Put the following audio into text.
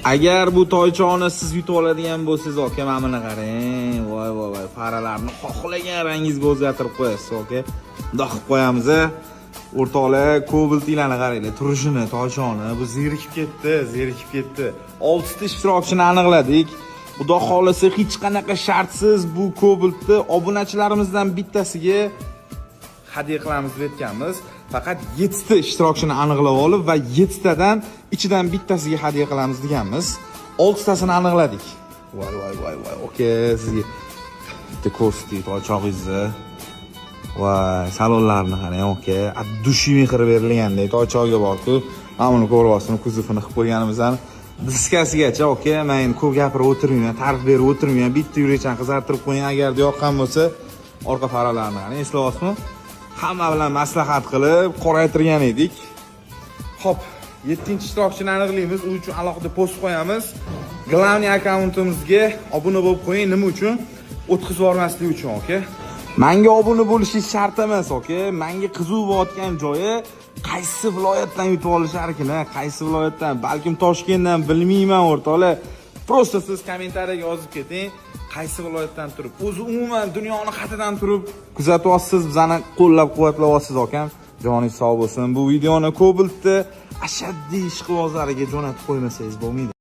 Agar bu toychoqni siz yutib oladigan bo'lsangiz, aka, mana buni qarang. Voy voy voy, faralarni xohlagan rangingizga o'zgartirib qo'yasiz, aka. Bundoq qilib qo'yamiz. O'rtoqlar, Cobalt'larni qaranglar, turishini, toychoqni. Bu zerikib ketdi, zerikib ketdi. 6 ta ishtirokchini aniqladik. Xudo xohlasa, hech qanaqa shartsiz bu Cobalt'ni obunachilarimizdan bittasiga hadya qilamiz deb aytganmiz. Faqat 7 ta ishtirokchini aniqlab olib va 7 tadan ichidan bittasiga hadya qilamiz deganmiz. 6 tasini aniqladik. Voy voy voy voy, aka, sizga bitta ko'rsatdik toychog'ingizni. Voy, salonlarni qarang, aka. От души mehr berilgandek toychog'ga bor-ku. Mana buni ko'ryapsizmi, kuzovini qilib qo'yganimizni. Diskasigacha, aka, men endi ko'p gapirib o'tirmayman, ta'rif berib o'tirmayman. Bitta yurakchani qizartirib qo'ying, agarda yoqqan bo'lsa, orqa faralarni qarang, eslayapsizmi? Hamma bilan maslahat qilib qoraytirgan edik. Xo'p, 7-ishtirokchini aniqlaymiz. U uchun alohida post qo'yamiz. Главный akkauntimizga obuna bo'lib qo'ying. Nima uchun? O'tkazib yubormaslik uchun, aka. Menga obuna bo'lishingiz shart emas, aka. Menga qiziq bo'layotgan joyi, qaysi viloyatdan yutib olisharkin, qaysi viloyatdan? Balkim Toshkentdan, bilmayman, o'rtoqlar. Просто siz kommentariyaga yozib keting, qaysi viloyatdan turib, o'zi umuman dunyoni xatidan turib kuzatyapsiz, bizani qo'llab-quvvatlayapsiz, akam. Joningiz sog' bo'lsin. Bu videoni Cobaltni ashaddiy ishqibozlariga jo'natib qo'ymasangiz bo'lmaydi.